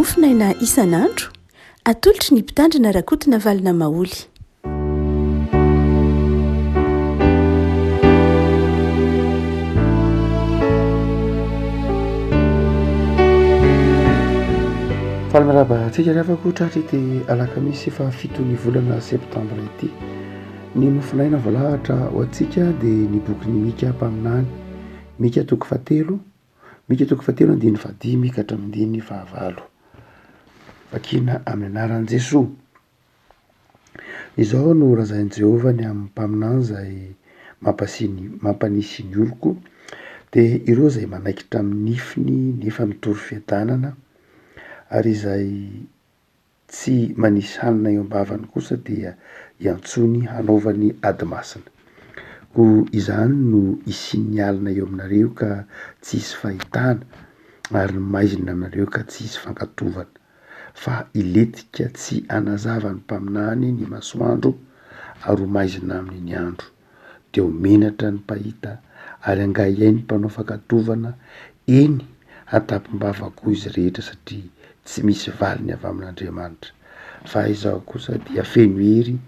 Mofonaina isan'andro, atolotry ny Mpitandrina Rakotonavalona Maholy. Faly miarahaba antsika ry havako tratry ity alakamisy fahafiton'ny volana septambra ity. Ny mofonaina voalahatra ho antsika dia ny bokin'i Mika mpaminany. Mika toko fahatelo, Mika toko fahatelo andininy fahadimy ka hatramin'ny andininy fahavalo. Vakina amin'ny anaran'i Jesoa. Izao no lazain'i Jehovah ny amin'ny mpaminany izay mampasiany mampanisy ny oloko, dia ireo izay manaikitra amin'ny nifiny nefa mitory fiadanana, ary izay tsy manisy hanina eo am-bavany kosa dia iantsoany hanaovany ady masina. Koa izany no hisian'ny alina eo aminareo ka tsy hisy fahitana, ary ny maizina aminareo ka tsy hisy fankatovana. Fa hilentika tsy hanazava ny mpaminany ny masoandro, ary ho maizina aminy ny andro. Dia ho menatra ny mpahita, ary hangahiahy ny mpanao fankatovana, eny, hatapim-bava koa izy rehetra satria tsy misy valiny avy amin'Andriamanitra. Fa izaho kosa dia feno hery,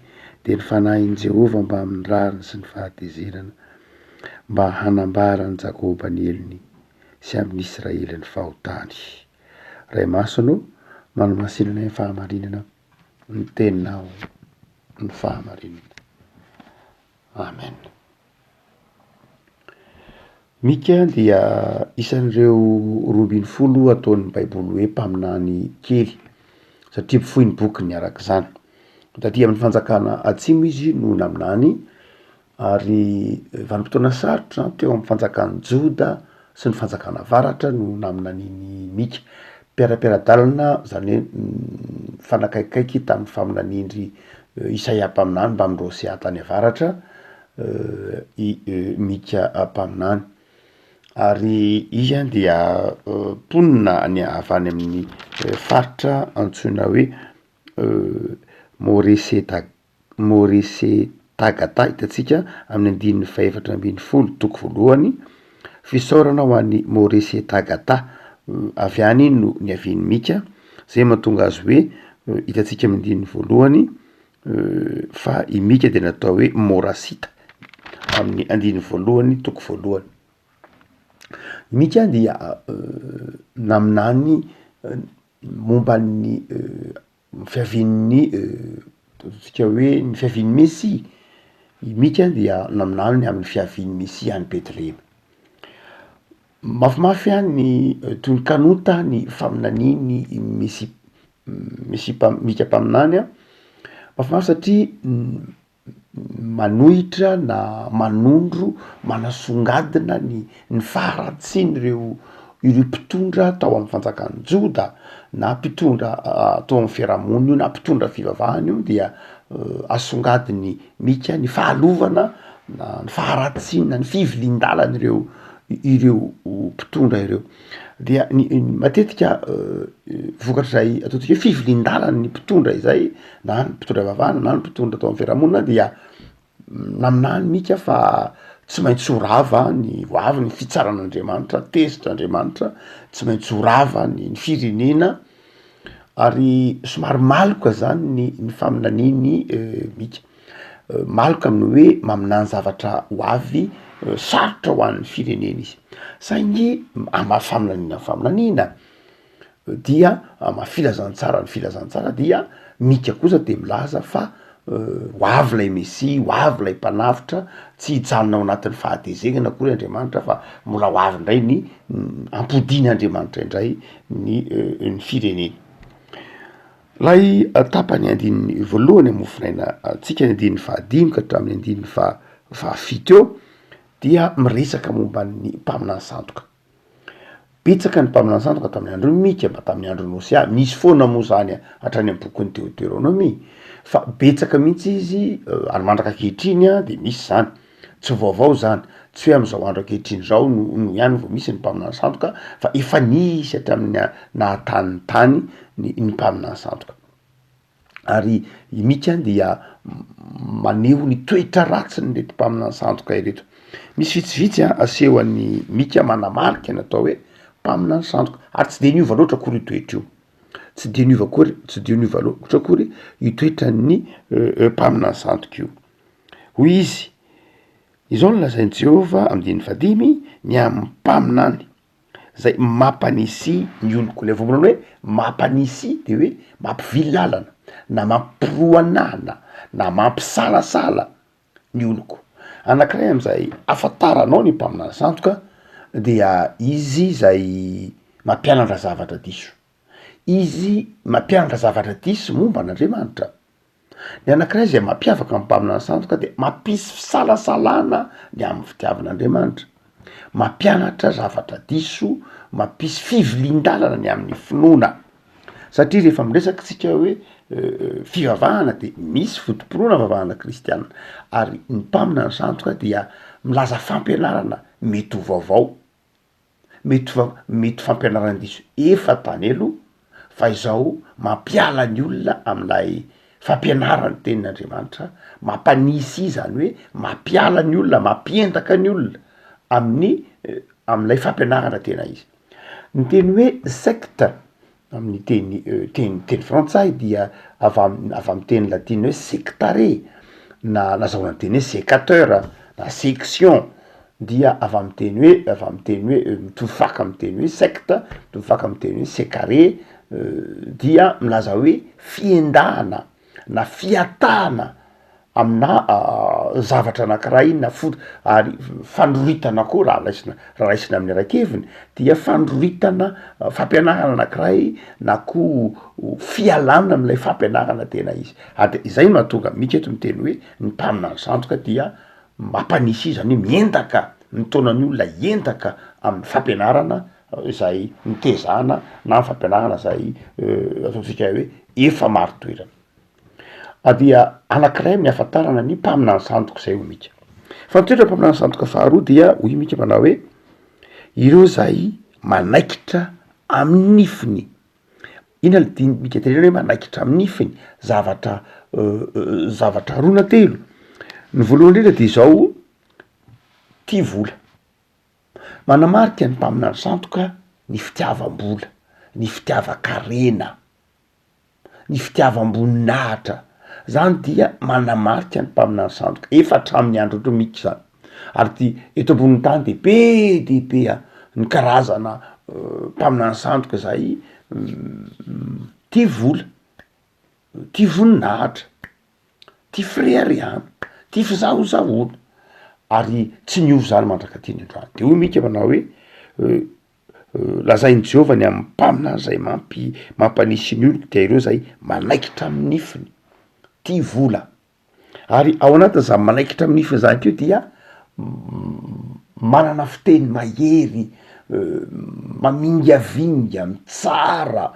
dia ny Fanahin'i Jehovah mbamin'ny rariny sy ny fahatezerana, mba hanambara an'i Jakoba ny helony sy amin'i Israely ny fahotany. Ray Masina ô, manomasina anay ny fahamarinana, ny Teninao ny fahamarinana. Amen. Mika dia isan'ireo 12 ataon'ny Baiboly hoe mpaminany kely, satria mpifoy ny bokiny araka izany. Taty amin'ny fanjakana atsimo izy no naminany Ary vanim-potoana sarotra teo amin'ny fanjakan'i Joda sy ny fanjakana avaratra no naminanian'i Mika. Mpiara-piara-dalana, izany hoe mifanakaikaiky tamin'ny faminanian-dry Isaia mpaminany mbamin'i Hosea tany avaratra i Mika mpaminany. Ary izy dia mponina any avy any amin'ny faritra antsoina hoe Moreseta. Moresetagata hitantsika amin'ny andininy fahefatra ambin'ny folo toko voalohany, fisaorana ho an'i Moresetagata, avy any no niavian'i Mika, zay mahatonga azy hoe hitantsika amin'ny andininy voalohany fa i Mika de natao hoe Morasita amin'ny andininy voalohany toko voalohany. I Mika dia naminany momba ny Ny fiavian'ny ataontsika hoe ny fiavian'ny Mesia, i Mika dia naminany ny amin'ny fiavian'ny Mesia any Betlehema. Mafimafy any ny toy ny kanota ny faminanian'i Mesia Mesia mpam- Mika mpaminany an, mafimafy satria manohitra na manondro, manasongadina ny ny faharatsian'ireo ireo mpitondra tao amin'ny fanjakan'i Joda na mpitondra tao amin'ny fiarahamonina io na mpitondra fivavahana io dia asongadin'i Mika ny fahalovana na ny faharatsiana, ny fivilian-dalan'ireo ireo mpitondra ireo. Dia ny matetika vokatr'izay ataontsika hoe fivilian-dalan'ny mpitondra izay na ny mpitondra vavahana na ny mpitondra tao amin'ny fiarahamonina dia naminany Mika fa tsy maintsy ho rava ny ho avy ny fitsaran'Andriamanitra, tezitra Andriamanitra, tsy maintsy ho rava ny ny firenena ary somary maloka zany ny ny faminanian'i Mika. Maloka amin'ny hoe maminany zavatra ho avy sarotra ho an'ny firenena izy, saingy amy maha faminaniana ny faminaniana dia amy maha filazantsara ny filazantsara dia Mika kosa de milaza fa ho avy lay Mesia, ho avy lay mpanavotra, tsy hijanona ao anatin'ny fahatezerana akory Andriamanitra fa mbola ho avy indray ny hampodian'Andriamanitra indray ny ny fireneny. Ilay tapany andininy voalohany hamofonaina antsika ny andininy fahadimy ka hatramin'ny andininy faha fahafito eo dia miresaka momba ny mpaminany sandoka. Betsaka ny mpaminany sandoka tamin'ny andron'i Mika mba tamin'ny andron'i Hosea, nisy foana moa zany hatrany amin'ny bokin'ny Deoteronomia, fa betsaka mihitsy izy ary mandraka ankehitriny an de misy zany, tsy vaovao zany, tsy hoe am'zao andro ankehitriny zao no no ihany vao misy ny mpaminany sandoka fa efa nisy hatramin'ny nahatany ny tany ny ny mpaminany sandoka. Ary i Mika dia maneho ny toetra ratsin'ireto mpaminany sandoka ireto. Misy vitsivitsy an asehon'i Mika manamarika ny atao hoe mpaminany sandoka, ary tsy de niova loatra akory io toetra io. Tsy dia niova akory, tsy dia niova loatra akory io toetran'ny mpaminany sandoka io. Hoy izy, Izao no lazain'i Jehovah, andininy fahadimy, ny amin'ny mpaminany izay mampanisy ny oloko. Ilay voambolana hoe mampanisy de hoe mampivily lalana na mampiroanana na mampisalasala ny oloko. Anankiray am'zay ahafantaranao ny mpaminany sandoka dia izy zay mampianatra zavatra diso, izy mampianatra zavatra diso momba an'Andriamanitra. Ny anankiray izay mampiavaka ny mpaminany sandoka dia mampisy fisalasalana ny amin'ny fitiavan'Andriamanitra, mampianatra zavatra diso, mampisy fivilian-dalana ny amin'ny finoana, satria rehefa miresaka isika hoe fivavahana de misy foto-pinoana vavahana kristiana, ary ny mpaminany sandoka dia milaza fampianarana mety ho vaovao. Mety fa mety fampianaran-diso efa tany aloha fa izao mampiala ny olona amin'ilay fampianaran'ny tenin'Andriamanitra, mampanisy izany hoe mampiala ny olona, mampiendaka ny olona amin'ny amin'ilay fampianarana tena izy. Ny teny hoe secte Amin'ny teny teny teny frantsay dia avy am- avy amin'ny teny latina hoe sectare na nazahoana ny teny hoe sécateur na section dia avy amin'ny teny hoe avy amin'ny teny hoe mitovy faka amin'ny teny hoe secte, mitovy faka amin'ny teny hoe secare dia milaza hoe fiendahana na fiatahana aminà zavatra anankiray na fo- ary fandroritana koa raha raisina raha raisina amin'ny ara-keviny dia fandroritana fampianarana anankiray na koa fialana am'ilay fampianarana tena izy, ary de izay no mahatonga Mika eto miteny hoe ny mpaminany sandoka dia mampanisy izany hoe miendaka, mitaona ny olona hiendaka amin'ny fampianarana izay nitezana na ny fampianarana izay ataontsika hoe efa marin-toerana. Dia anankiray amin'ny ahafantarana ny mpaminany sandoka izay hoy Mika. Fa ny toetra mpaminany sandoka faharoa dia hoy Mika manao hoe ireo izay manaikitra amin'ny nifiny. Inona no tian'i Mika tenenina hoe manaikitra amin'ny nifiny? Zavatra zavatra roa na telo. Ny voalohany indrindra dia izao, tia vola. Manamarika ny mpaminany sandoka ny fitiavam-bola, ny fitiavan-karena. ny fitiavam-boninahitra, zany dia manamarika ny mpaminany sandoka, efa hatramin'ny andron-dry Mika zany, ary ty eto ambonin'ny tany de be dia be a ny karazana mpaminany sandoka zay tia vola, tia voninahitra, tia fireharehana, tia fizahozahoana, ary tsy niova zany mandrak'aty ny androany, de hoy Mika manao hoe Lazain'i Jehovah ny amin'ny mpaminany izay mampi- mampanisy ny oloko dia ireo izay manaikitra amin'ny nifiny, tia vola. Ary ao anatin'izany manaikitra amin'ny nifiny izany koa dia manana fiteny mahery, mamingavinga, mitsara,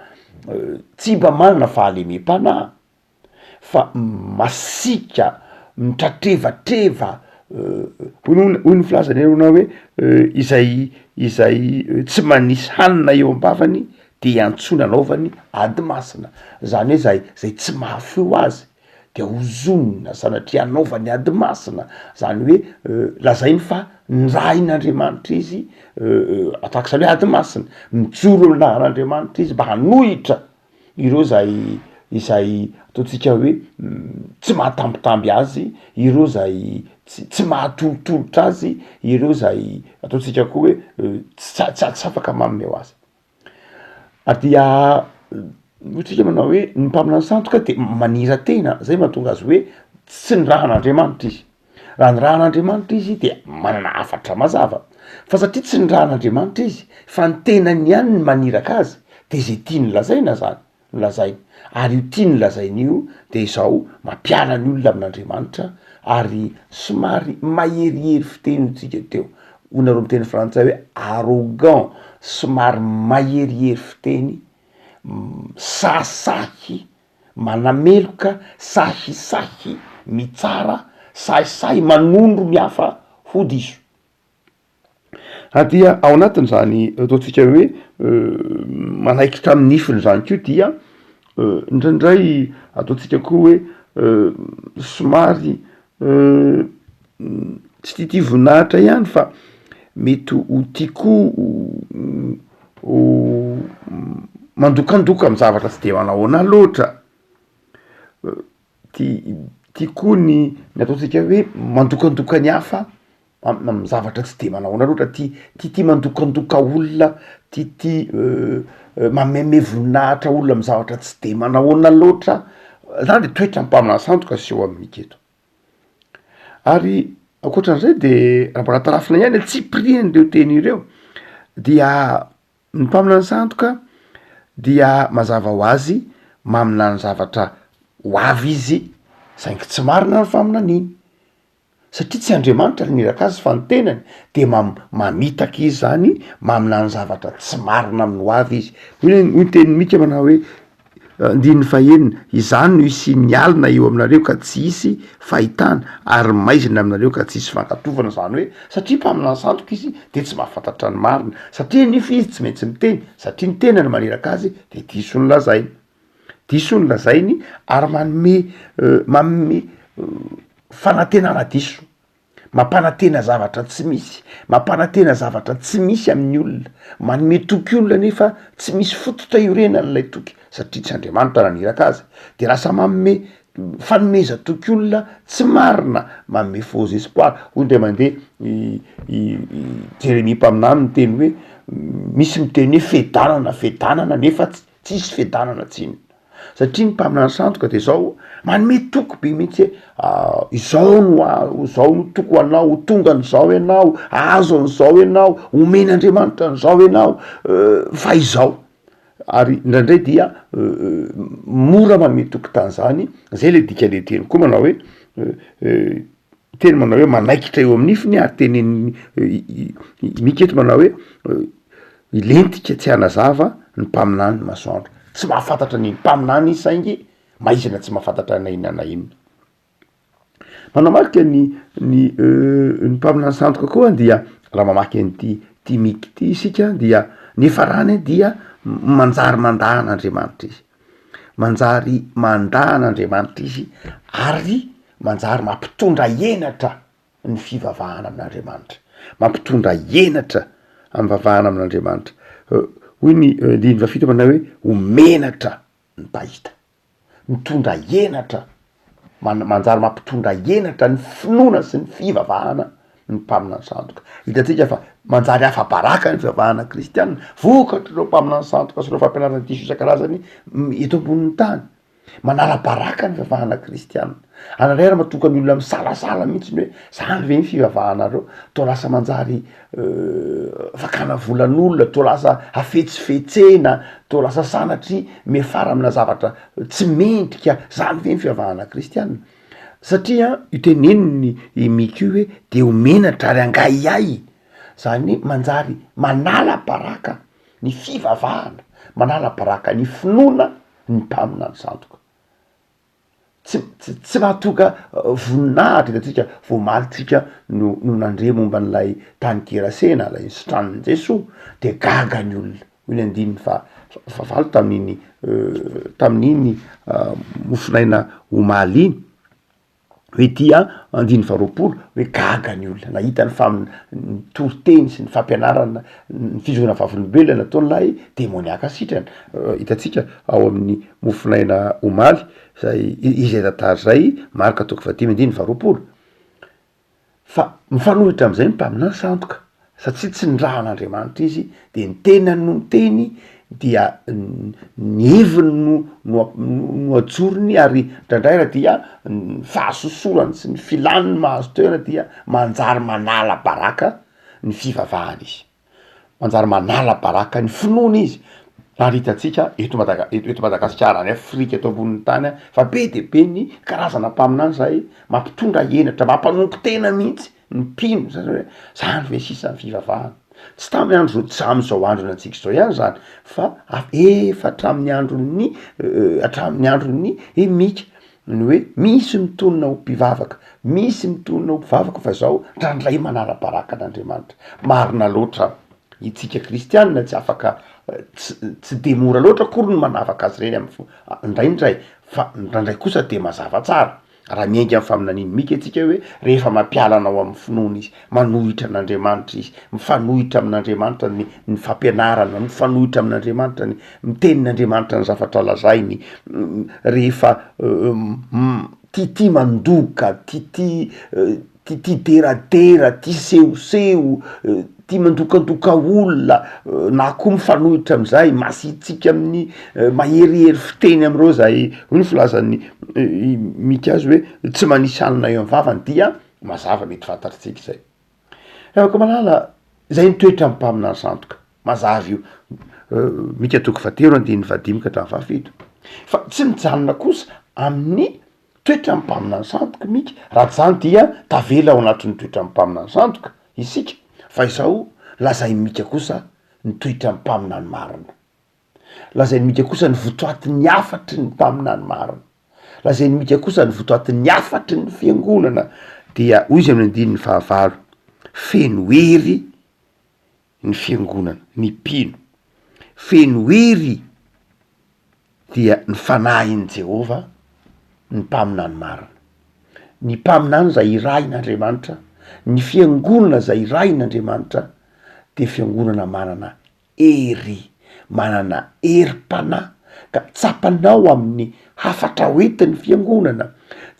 tsy mba manana fahalemem-panahy. fa masiaka, mitratrevatreva, hoy ny hoy ny filazany eo hoe izay izay tsy manisy hanina eo am-bavany de iantsoana anaovany ady masina, zany hoe zay zay tsy mahafeo azy de ozonina sanatria anaovany ady masina, zany hoe lazainy fa nirahin'Andriamanitra izy tahak'izany hoe ady masina, mijoro eo anaran'Andriamanitra izy mba hanohitra ireo zay izay ataontsika hoe tsy mahatambitamby azy, ireo zay tsy tsy mahatolotolotra azy, ireo zay ataontsika koa hoe tsy a- tsy afaka manome ho azy. Ary dia hoy tsika manao hoe ny mpaminany sandoka de manira-tena, zay mahatonga azy hoe tsy nirahan'Andriamanitra izy. Raha nirahan'Andriamanitra izy dia manana hafatra mazava, fa satria tsy nirahan'Andriamanitra izy fa ny tenany ihany no maniraka azy de zay tiany lazaina zany no lazainy, ary io tiany lazaina io de izao mampiala ny olona amin'Andriamanitra ary somary maherihery fiteny hoy tsika teo, hoy nareo miteny frantsay hoe arrogant, somary maherihery fiteny, sahisahy Manameloka, sahisahy mitsara, sahisahy manondro ny hafa ho diso. Ary dia ao anatin'izany ataontsika hoe manaikitra amin'ny nifiny izany koa dia indraindray ataontsika koa hoe somary tsy tiatia voninahitra ihany fa mety ho tia koa ho. Mandokandoka amin'ny zavatra tsy de manahoana loatra. Tia tia koa ny ny ataontsika hoe mandokandoka ny hafa am- amy zavatra tsy de manahoana loatra, tia tia tia mandokandoka olona, tia tia mameme voninahitra olona amy zavatra tsy de manahoana loatra, zany de toetran'ny mpaminany sandoka aseho amin'i Mika eto. Ary ankoatran'izay de raha mbola tarafina ihany antsipirian'ireo teny ireo dia ny mpaminany sandoka dia mazava ho azy maminany zavatra ho avy izy saingy tsy marina ny faminaniany satria tsy Andriamanitra no niraka azy fa ny tenany de mam- mamitaka izy zany maminany zavatra tsy marina amin'ny ho avy izy, hoy ny hoy ny tenin'i Mika manao hoe Andininy fahenina, Izany no hisian'ny alina eo aminareo ka tsy hisy fahitana, ary maizina aminareo ka tsy hisy fankatovana. Izany hoe, satria mpaminany sandoka izy, dia tsy mahafantatra ny marina. Satria anefa izy tsy maintsy miteny, satria ny tenany maniraka azy, dia diso ny lazainy. Diso ny lazainy ary manome manome fanantenana diso. Mampanantena zavatra tsy misy, mampanantena zavatra tsy misy amin'ny olona, manome toky olona nefa tsy misy fototra iorenan'ilay toky satria tsy Andriamanitra naniraka azy, de lasa manome fanomezan-toky olona tsy marina, manome faux espoir, hoy indray mandeha i i i Jeremia mpaminany niteny hoe misy miteny hoe fiadanana fiadanana nefa tsisy fiadanana tsinona. Satria ny mpaminany sandoka de zao, manome toky be mihitsy hoe izao no a- zao no toko ho anao, ho tonga an'izao ianao, hahazo an'izao ianao, omen'Andriamanitra an'izao ianao, fa izao. Ary indraindray dia mora manome toky tan'zany, zay le dikan'le teny koa manao hoe teny manao hoe manaikitra eo amin'ny nifiny ary tenenin'i Mika eto manao hoe Hilentika tsy hanazava ny mpaminany masoandro. Tsy mahafantatra ny mpaminany izy saingy maizina tsy mahafantatra na inona na inona. Manamarika ny ny ny mpaminany sandoka koa dia raha mamaky an'ity ty Mika ity isika dia ny farany dia manjary mandà an'Andriamanitra izy. Manjary mandà an'Andriamanitra izy ary manjary mampitondra henatra ny fivavahana amin'Andriamanitra, mampitondra henatra amin'ny vavahana amin'Andriamanitra. Hoy ny andininy fahafito manao hoe ho menatra ny mpahita, mitondra henatra, man- manjary mampitondra henatra ny finoana sy ny fivavahana ny mpaminany sandoka. Hitantsika fa manjary afa-baraka ny fivavahana kristiana vokatr'ireo mpaminany sandoka sy ireo fampianarana diso isan-karazany eto ambonin'ny tany. Manala baraka ny fivavahana kristiana. Anareo ary mahatonga ny olona misalasala mihitsy ny hoe zany ve ny fivavahanareo? Toa lasa manjary fakana volan'olona, toa lasa hafetsifetsena, toa lasa sanatria miafara amina zavatra tsy mendrika, zany ve ny fivavahana kristiana? Satria io tenenin'i i Mika io hoe de ho menatra ary hangahiahy, zany hoe manjary manala baraka ny fivavahana, manala baraka ny finoana ny mpaminany sandoka. Tsy tsy tsy mahatonga voninahitra hitantsika vao omaly tsika no no nandre momba an'ilay tany Gerasena ilay nisitranin'i Jesoa de gaga ny olona, hoy ny andininy faha fahavalo tamin'iny tamin'iny mofonaina omaly iny. Hoe ity an, andininy faharoapolo, hoe gaga ny olona nahita ny fam- ny toriteny sy ny fampianarana, ny fijoroana vavolombelona nataon'ilay demoniaka sitrana. Hitantsika ao amin'ny mofonaina omaly zay izay tantara izay, Marka toko fahadimy andininy faharoapolo. Fa mifanohitra amin'izay ny mpaminany sandoka, satria tsy nirahan'Andriamanitra izy, de ny tenany no miteny, dia ny heviny no no no ajorony ary indraindray ary dia ny fahasosorany sy ny filany no mahazo toerana dia manjary manala baraka ny fivavahana izy. Manjary manala baraka ny finoana izy ary hitantsika eto Madaga- eto Madagasikara any Afrika eto ambonin'ny tany fa be de be ny karazana mpaminany zay mampitondra henatra mampanompo tena mihitsy ny mpino zany hoe zany ve sisa ny fivavahana? Tsy tamin'ny andro zao tsy am'zao andro antsika zao ihany zany fa efa hatramin'ny andron'ny hatramin'ny andron'ny Mika ny hoe misy mitonona ho mpivavaka, misy mitonona ho mpivavaka fa zao ndrandray manara-baraka an'Andriamanitra. Marina loatra, itsika kristianina tsy afaka tsy tsy de mora loatra akory ny manavaka azy ireny amin'ny fo- ndraindray fa ndraindray kosa de mazava tsara. Raha miainga amin'ny faminanian'i Mika isika hoe rehefa mampiala anao amin'ny finoana izy, manohitra an'Andriamanitra izy, mifanohitra amin'Andriamanitra ny ny fampianarana, mifanohitra amin'Andriamanitra ny ny tenin'Andriamanitra ny zavatra lazainy, rehefa tiatia mandoka, tiatia Tia deradera, tia sehoseho, tia mandokandoka olona, na koa mifanohitra am'zay, masiatsiaka amin'ny maherihery fiteny am'reo zay, hoy ny filazan'ny i Mika azy hoe tsy manisy hanina eo am-vavany dia mazava mety fantatritsika zay. Ravako malala, zay ny toetran'ny mpaminany sandoka, mazava io, Mika toko fahatelo andininy fahadimy ka hatramin'ny fahafito, fa tsy mijanona kosa amin'ny Toetran'ny mpaminany sandoka Mika, raha tsy izany dia tavela ao anatin'ny toetran'ny mpaminany sandoka isika, fa izao lazain'i Mika kosa ny toetran'ny mpaminany marina. Lazain'i Mika kosa ny votoatin'ny hafatry ny mpaminany marina. Lazain'i Mika kosa ny votoatin'ny hafatry ny fiangonana, dia hoy izy amin'ny andininy fahavalo, feno hery ny fiangonana, ny mpino. Feno hery dia ny fanahin'i Jehovah ny mpaminany marina. Ny mpaminany izay irahin'Andriamanitra, ny fiangonana izay irahin'Andriamanitra dia fiangonana manana hery, manana herim-panahy ka tsapanao amin'ny hafatra hoentin'ny fiangonana,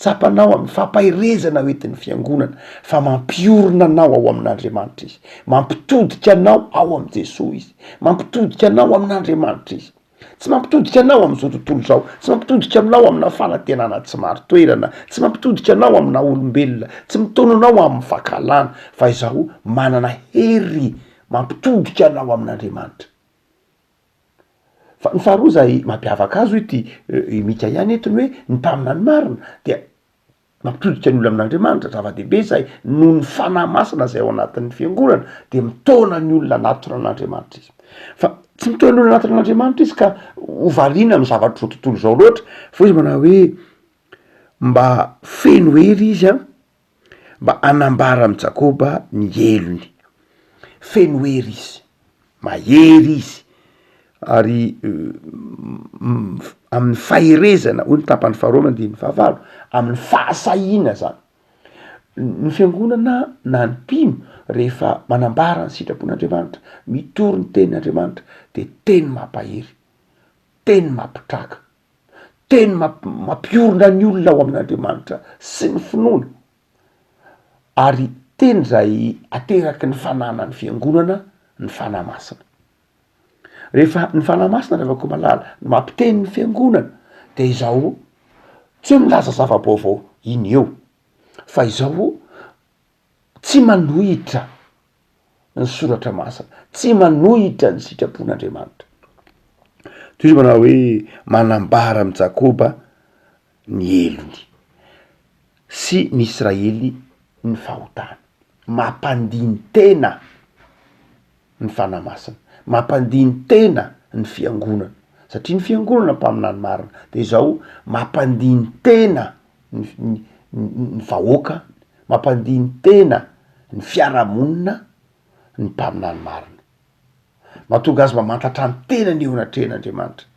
tsapanao amin'ny fampaherezana hoentin'ny fiangonana fa mampiorina anao ao amin'Andriamanitra izy, mampitodika anao ao amin'i Jesoa izy, mampitodika anao amin'Andriamanitra izy. Tsy mampitodika anao amin'izao tontolo izao, tsy mampitodika aminao amina fanantenana tsy marin-toerana, tsy mampitodika anao amina olombelona, tsy mitaona anao amin'ny fankahalana, fa izaho manana hery mampitodika anao amin'Andriamanitra. Fa ny faharoa izay mampiavaka azy hoy ity i Mika ihany eto ny hoe ny mpaminany marina dia mampitodika ny olona amin'Andriamanitra, zava-dehibe izay, noho ny Fanahy Masina izay ao anatin'ny fiangonana dia mitaona ny olona hanatona an'Andriamanitra izy. Fa tsy mitaona ny olona hanatona an'Andriamanitra izy ka ho variana amin'ny zavatr'izao tontolo izao loatra, fa hoy izy manao hoe mba feno hery izy an, mba hanambara amin'i Jakoba ny helony. Feno hery izy, mahery izy, ary amin'ny faherezana, hoy ny tapany faharoa andininy fahavalo, amin'ny fahasahiana zany. Ny fiangonana na ny mpino rehefa manambara ny sitrapon'Andriamanitra, mitory ny tenin'Andriamanitra de teny mampahery, teny mampitraka. Teny mampiorina ny olona ao amin'Andriamanitra sy ny finoana, ary teny izay ateraky ny fananan'ny fiangonana ny Fanahy Masina. Rehefa ny Fanahy Masina ry havako malala no mampiteny ny fiangonana de izao tsy hoe milaza zava-baovao iny eo fa izao tsy manohitra ny soratra masina, tsy manohitra ny sitrapon'Andriamanitra. Toy izy manao hoe manambara amin'i Jakoba ny helony sy ny Israely ny fahotany. Mampandini-tena ny Fanahy Masina, mampandini-tena ny fiangonana, satria ny fiangonana mpaminany marina de izao mampandini-tena ny ny ny vahoaka, mampandini-tena ny fiarahamonina ny mpaminany marina. Mahatonga azy mamantatra ny tenany eo anatrehan'Andriamanitra.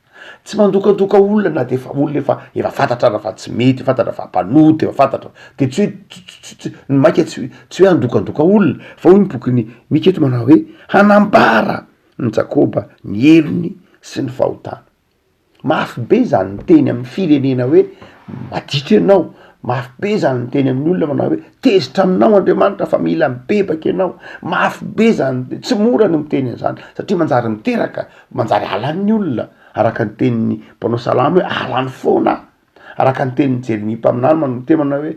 Tsy mandokandoka olona na de efa olona efa efa fantatra ara fa tsy mety, fantatra fa mpanota, efa fantatra de tsy hoe ts-ts-ts ny maika tsy tsy hoe handokandoka olona fa hoy ny bokin'i Mika eto manao hoe hanambara ny Jakoba ny helony sy ny fahotany. Mafy be zany miteny amin'ny firenena hoe maditra ianao, mafy be zany miteny amin'ny olona manao hoe tezitra aminao Andriamanitra fa mila mibebaka ianao, mafy be zany, tsy mora ny miteny an'izany satria manjary miteraka, manjary halan'ny olona araka ny tenin'ny mpanao salamo hoe halany foana aho, araka ny tenin'i Jeremia mpaminany manao teny manao hoe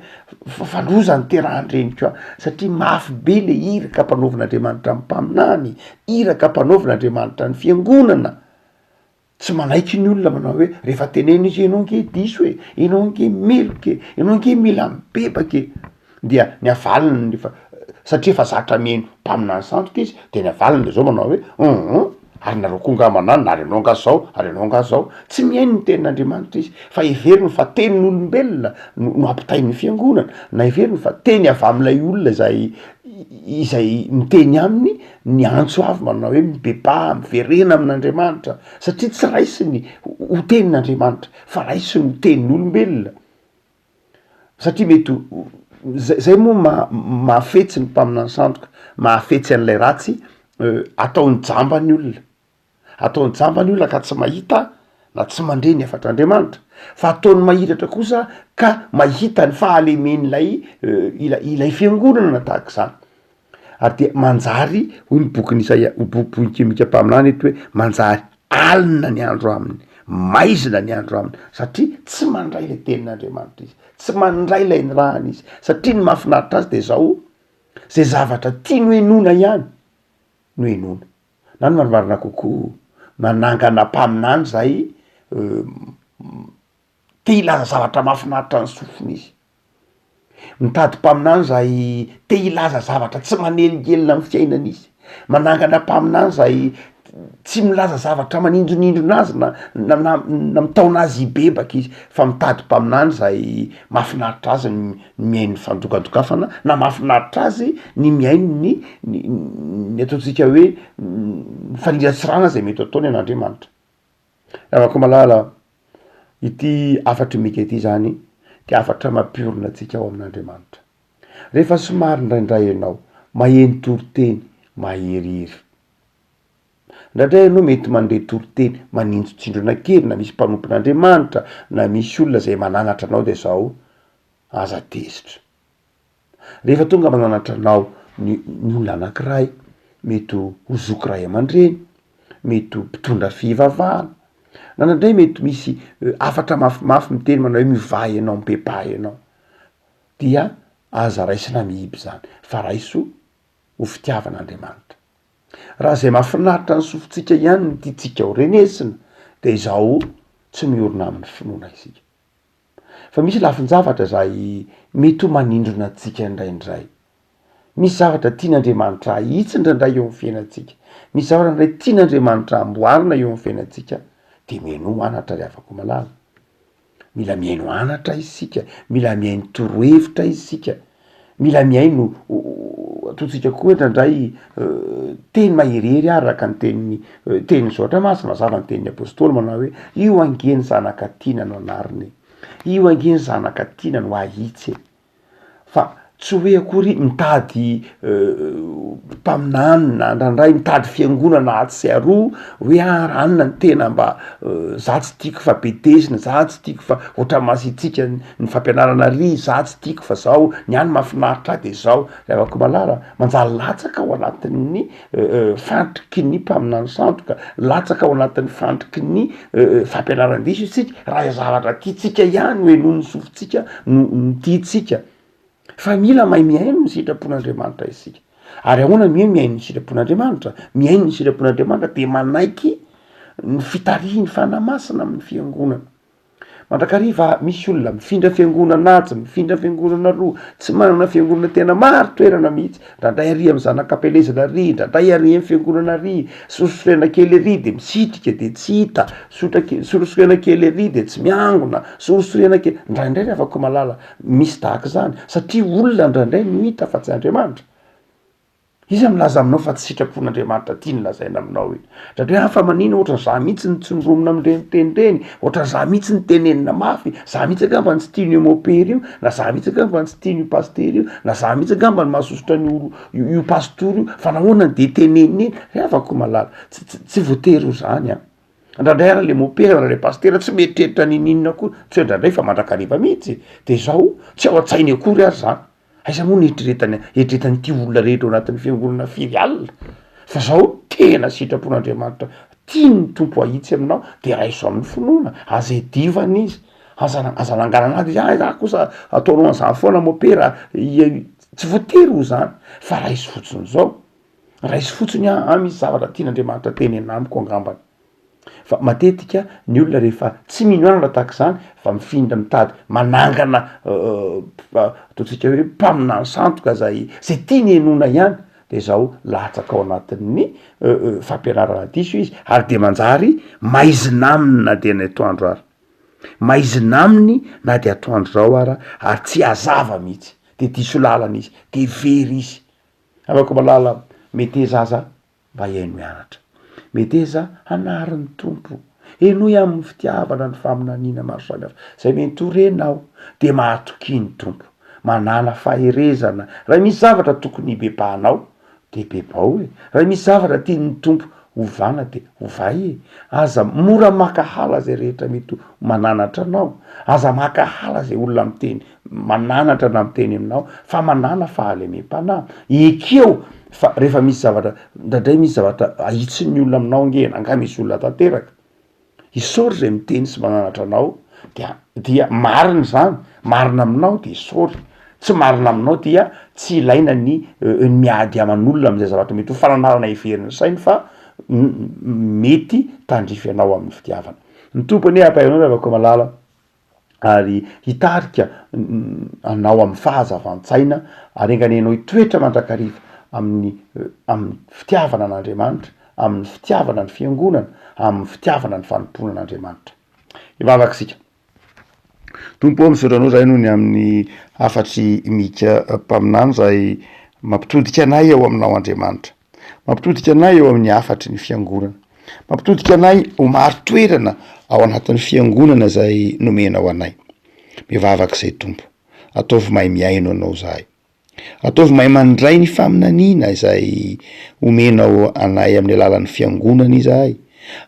fa loza niterahan-dreniko aho satria mafy be le iraka ampanaovin'Andriamanitra amin'ny mpaminany, iraka ampanaovin'Andriamanitra ny fiangonana. Tsy manaiky ny olona manao hoe rehefa teneno izy enao nge diso e, enao nge meloka e, enao nge mila mibebaka e, dia ny avaliny rehefa satria efa zatra mihaino mpaminany sandoka izy de ny avaliny de zao manao hoe hum ary nareo koa nga mananona ary enao nga zao ary enao nga zao, tsy mihaino ny tenin'Andriamanitra izy fa heveriny fa tenin'olombelona no no ampitain'ny fiangonana na heveriny fa teny avy am'ilay olona izay izay miteny aminy ny antso avo manao hoe mibebaha, miverena amin'Andriamanitra, satria tsy raisiny ho tenin'Andriamanitra fa raisiny ho tenin'olombelona. Satria mety ho, zay zay moa maha mahafetsy ny mpaminany sandoka, mahafetsy an'ilay ratsy, ataony jamba ny olona, ataony jamba ny olona ka tsy mahita na tsy mandre ny hafatr'Andriamanitra, fa ataony mahiratra kosa ka mahita ny fahalemen'ilay ilay ilay fiangonana tahaka izany. Ary dia manjary, hoy ny bokin'i Isaia, bokin'i Mika mpaminany eto hoe, manjary alina ny andro aminy, maizina ny andro aminy, satria tsy mandray ilay tenin'Andriamanitra izy, tsy mandray ilay nirahana izy, satria ny mahafinaritra azy dia izao, izay zavatra tiany ho henoina ihany no henoina. Na ny marimarina kokoa, manangana mpaminany izay te hilaza zavatra mahafinaritra ny sofiny izy. Mitady mpaminany zay te hilaza zavatra tsy manelingelina amy fiainany izy, manangana mpaminany zay tsy milaza zavatra manindronindrona azy na na na na mitaona azy hibebaka izy fa mitady mpaminany zay mahafinaritra azy ny mihaino ny fandokadokafana na mahafinaritra azy ny mihaino ny ny ny ataontsika hoe ny faniratsirana zay mety ho ataony an'Andriamanitra. Ravako malala, ity hafatr'i Mika ity zany de hafatra mampiorina antsika ao amin'Andriamanitra. Rehefa somary indraindray ianao maheno toriteny maherihery, indraindray ianao mety mandre toriteny maninjotsindrona kely na misy mpanompon'Andriamanitra na misy olona zay mananatra anao de zao, aza tezitra. Rehefa tonga mananatra anao ny ny olona anankiray, mety ho zoky ray aman-dreny, mety ho mpitondra fivavahana, na indraindray mety misy hafatra mafimafy miteny manao hoe miovà ianao, mibebaha ianao, dia aza raisina miiba izany fa raiso ho fitiavan'Andriamanitra. Raha izay mahafinaritra ny sofintsika ihany no tiantsika ho renesina dia izao tsy miorina amin'ny finoana isika. Fa misy lafin-javatra izay mety ho manindrona antsika indraindray. Misy zavatra tian'Andriamanitra hahitsy indraindray eo amin'ny fiainantsika. Misy zavatra indray tian'Andriamanitra hamboarina eo amin'ny fiainantsika, dia mihainoa anatra ry havako malala. Mila mihaino anatra isika, mila mihaino torohevitra isika. Mila mihaino ataontsika koa indraindray teny maherihery araka ny tenin'ny tenin'ny soratra masina, mazava ny tenin'ny apostoly manao hoe io ange ny zanaka tiana no anarina e, io ange ny zanaka tiana no ahitsy e, fa tsy hoe akory mitady mpaminany na indraindray mitady fiangonana atsy sy aroa hoe ah raha anona ny tena mba za tsy tiako fa bedesina, za tsy tiako fa ohatran'ny masiatsiaka ny fampianarana ary, za tsy tiako fa zao, ny ahy ny mahafinaritra ahy de zao, ry havako malala, manjary latsaka ao anatin'ny fandriky ny mpaminany sandoka, latsaka ao anatin'ny fandriky ny fampianaran-diso isika, raha zavatra tiantsika ihany no henoin'ny sofintsika no no tiantsika. Fa mila mahay mihaino ny sitrapon'Andriamanitra isika. Ary ahoana ny hoe mihaino ny sitrapon'Andriamanitra? Mihaino ny sitrapon'Andriamanitra dia manaiky ny fitarihin'ny Fanahy Masina amin'ny fiangonana. Mandrakariva misy olona mifindra fiangonana atsy, mifindra fiangonana aroa, tsy manana fiangonana tena marin-toerana mihitsy, indraindray ary amin'ny zanak'ampielezana ary, indraindray ary amin'ny fiangonana ary, sorisorena kely ery de misitrika de tsy hita, sotra ke- sorisorena kely ery de tsy miangona, sorisorena kely, indraindray ry havako malala misy tahaka izany satria olona indraindray no hita fa tsy Andriamanitra. Iza milaza aminao fa tsy sitrapon'Andriamanitra tiany lazaina aminao iny? Indraindray aho fa manina ohatra za mihitsy no tsindromina amin'ireny teny ireny, ohatra za mihitsy no tenenina mafy, za mihitsy angamba no tsy tian'io mopera io, na za mihitsy angamba no tsy tian'io pasitera io, na za mihitsy angamba no mahasosotra an'io olo io pastora io, fa nahoana no de tenenina eny? Ry havako malala, tsy tsy tsy voatery ho zany an! Indraindray ary le mopera na le pasitera tsy mieritreritra n'inon'inona akory, tsy hoe indraindray fa mandrakariva mihitsy, de zao tsy ao an-tsainy akory ary zany. Aiza moa no eritreretany eritreretan'ity olona rehetra ao anatin'ny fiangonana firy alina fa zao tena sitrapon'Andriamanitra tian'ny Tompo ahitsy aminao de raiso amin'ny finoana, aza iadivana izy, aza aza ananganana ady izy, ah za kosa ataonao an'izany foana mopera, tsy voatery ho zany fa raiso fotsiny zao, raiso fotsiny ah, ah misy zavatra tian'Andriamanitra tenenina amiko angambany. Fa matetika ny olona rehefa tsy mino anatra tahaka izany fa mifindra mitady manangana ataontsika hoe mpaminany sandoka zay zay tiany henoina ihany de zao latsaka ao anatin'ny fampianarana diso izy ary de manjary maizina aminy na de ny atoandro ara, maizina aminy na de atoandro zao ara ary tsy hazava mihitsy de diso lalana izy de very izy. Havako malala, meteza aza Mba hihaino mianatra. Meteza hanary ny Tompo. Henoy amin'ny fitiavana ny faminaniana maro samihafa izay mety ho renao, dia mahatokia ny Tompo. Manàna faherezana. Raha misy zavatra tokony hibebahanao, dia bebao e. Raha misy zavatra tian'ny Tompo hovana dia ovay e. Aza mora mankahala izay rehetra mety ho mananatra anao. Aza mankahala izay olona miteny mananatra na miteny aminao fa manàna fahalemem-panahy. Ekeo fa rehefa misy zavatra, indraindray misy zavatra ahitsin'ny olona aminao ange, angaha misy olona tanteraka? Isaory izay miteny sy mananatra anao dia dia marina izany, marina aminao de isaory, tsy marina aminao dia tsy ilaina ny ny miady aman'olona am'zay zavatra mety ho fananarana heverin'ny sainy fa mety tandrify anao amin'ny fitiavana. Ny Tompo anie hampahery anao ry havako malala ary hitarika anao amin'ny fahazavan-tsaina ary enga anie ianao hitoetra mandrakariva amin'ny amin'ny fitiavana an'Andriamanitra, amin'ny fitiavana ny fiangonana, amin'ny fitiavana ny fanompoana an'Andriamanitra. Hivavaka isika. Tompo ô, misaotra Anao izahay noho ny amin'ny hafatr'i Mika mpaminany izay mampitodika anay eo aminao Andriamanitra. Mampitodika anay eo amin'ny hafatry ny fiangonana. Mampitodika anay ho marin-toerana ao anatin'ny fiangonana izay nomenao anay. Mivavaka izay Tompo. Ataovy mahay mihaino Anao izahay. Ataovy mahay mandray ny faminaniana izay omenao anay amin'ny alalan'ny fiangonana izahay.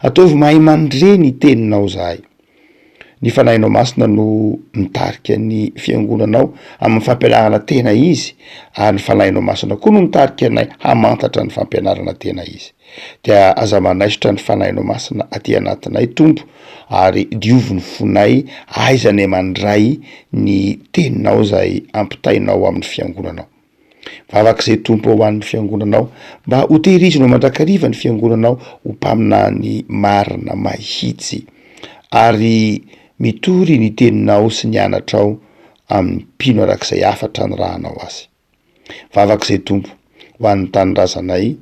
Ataovy mahay mandre ny teninao izahay. Ny Fanahinao Masina no mitarika ny fiangonanao amin'ny fampianarana tena izy, ary ny Fanahinao Masina koa no mitarika anay hamantatra ny fampianarana tena izy. Dia aza manaisotra ny Fanahinao Masina aty anatinay Tompo, ary diovy ny fonay ahaizanay mandray ny teninao izay ampitainao amin'ny fiangonanao. Vavaka izay Tompo ho an'ny fiangonanao mba ho tehirizinao mandrakariva ny fiangonanao ho mpaminany marina mahitsy ary mitory ny teninao sy ny anatrao amin'ny mpino arak'izay hafatra anirahanao azy. Vavaka izay Tompo ho an'ny tanindrazanay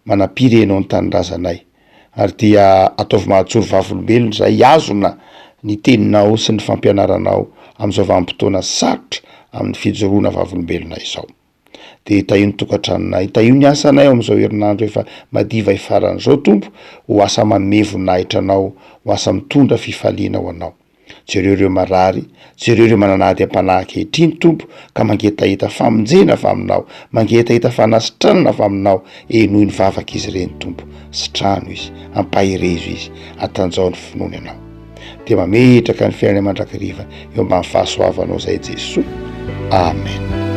manampiry enao ny tanindrazanay ary dia ataovy mahajoro vavolombelona izay hihazona ny teninao sy ny fampianaranao amin'izao vanim-potoana sarotra amin'ny fijoroana vavolombelona izao. Dia tahio ny tokantranonay, tahio ny asanay ao amin'izao herinandro efa madiva hifarana izao Tompo, ho asa manome voninahitra Anao, ho asa mitondra fifaliana ho Anao. Jereo ireo marary, jereo ireo manana ady am-panahy ankehitriny, Tompo, ka mangetaheta famonjena avy Aminao, mangetaheta fanasitranana avy Aminao. Henoy ny vavak'izy ireny, Tompo. Sitrano izy, ampaherezo izy, atanjao ny finoany Anao. Dia mametraka ny fiainanay mandrakariva eo ambany fahasoavanao izay, Jesoa. Amen.